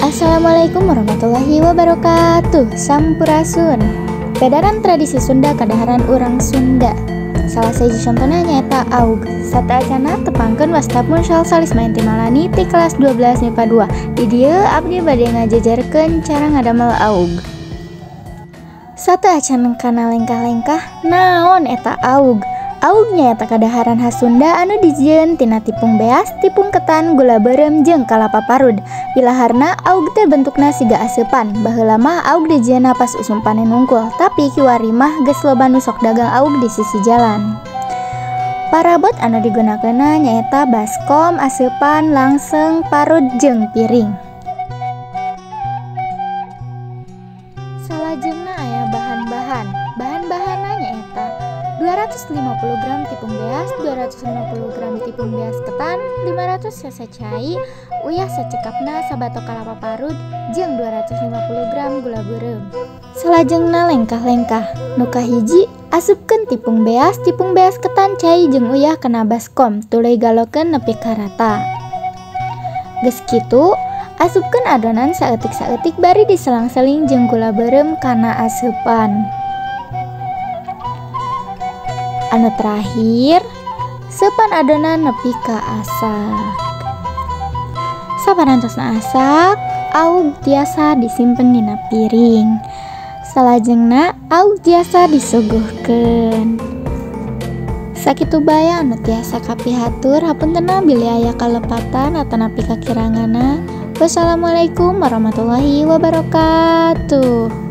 Assalamualaikum warahmatullahi wabarakatuh. Sampurasun. Pedaran tradisi Sunda kadaharan urang Sunda. Salah sahiji contohna nyaeta aug. Sateuacanna tepangkeun wasta Munsyal Salisma Inti Malani ti kelas 12 MIPA 2. Di dieu abdi bade ngajajarkeun cara ngadamel aug. Sateuacan kana lengkah-lengkah naon eta aug. Aug nyaeta kadaharan khas Sunda anu dijieun tina tipung beas, tipung ketan, gula beureum jeung kalapa parud. Ilaharna aug teh bentukna siga aseupan. Baheula mah aug dijieunna pas usum panen wungkul, tapi kiwari mah geus loba nu sok dagang aug di sisi jalan. Parabot anu digunakeunna nyaeta baskom, aseupan, langseng, parud jeung piring. Salajengna aya bahan-bahan. Bahan-bahanna nyaeta 250 gram tipung beas, 250 gram tipung beas ketan, 500 cc cai, uyah sacekapna sabatok kalapa parud, jeung 250 gram gula beureum. Salajengna lengkah-lengkah. Nu kahiji, asupkeun tipung beas ketan, cai jeung uyah kana baskom, tuluy galokeun nepi ka rata. Geus kitu, asupkeun adonan saeutik-saeutik bari diselang-seling jeung gula beureum kana aseupan. Anu terakhir, seupan adonan nepi ka asak. Saparantosna asak, aug tiasa disimpen dina piring. Salajengna aug tiasa disuguhkeun. Sakitu bae anu tiasa kapihatur, hapuntenna bilih aya kalepatan atanapi kakiranganna. Wassalamualaikum warahmatullahi wabarakatuh.